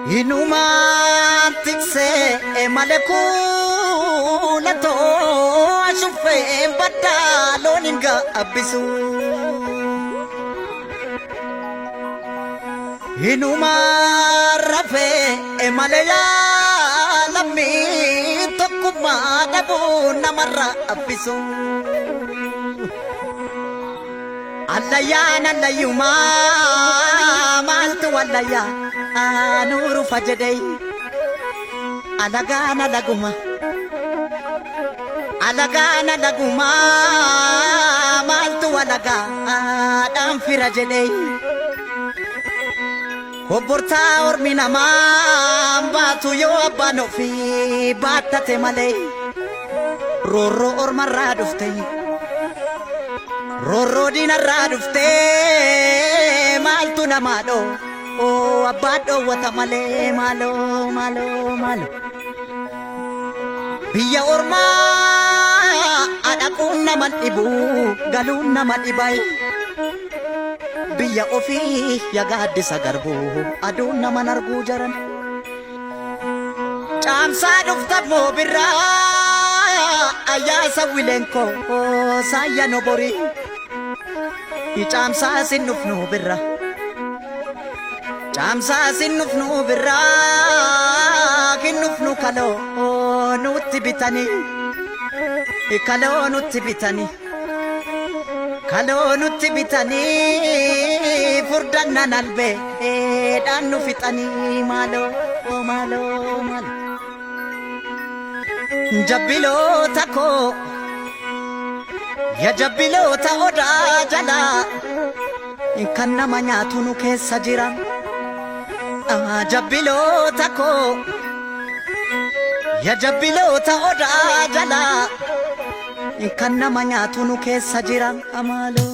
Inumaan tiksee malee kuulatoo ashuffee baddaa loon hin gaabbisu. Inumaan rafee malee yaalamii tokkummaa dhabuu namarraa abbisu. Allayyaan allayyumaa maaltu wallayyaa nuurufa jedhee alagaan alaguma. Alagaan alagumaa maaltu alagaadhaan fira jedhee. Obbortaa ormi namaa baatu yoo abbaan ofii baattate malee. Roorroo ormarraa dhufte. Roorroo diinarraa dhufte maaltu namaa dhoo. Oo abbaa dhoowwata malee maaloo maaloo maaloo. Biyya ormaa dhaquun nama dhibu galuun nama dhibai. Biyya ofii yaa gaaddisa garbuu aduun nama arguu jaran. Caamsaa dhufta moo birraa ayyaasa wileenkoo saayya noborii. Caamsaa sin dhufnu birra. Caamsaa sin dhufnu birraa kin dhufnu kaloo nutti bitanii. Kaloo nutti bitanii. Kaloo nutti bitanii furdannan albee dhaan nu fixanii maaloo maaloo maaloo. Jabbiloota koo ya jabbiloota odaa jalaa kan nama nyaatu nu keessa jira. Jabbiloota koo ya jabbiloota odaa jalaa kan nama nyaatu nu keessa jira. Maaloo maaloo.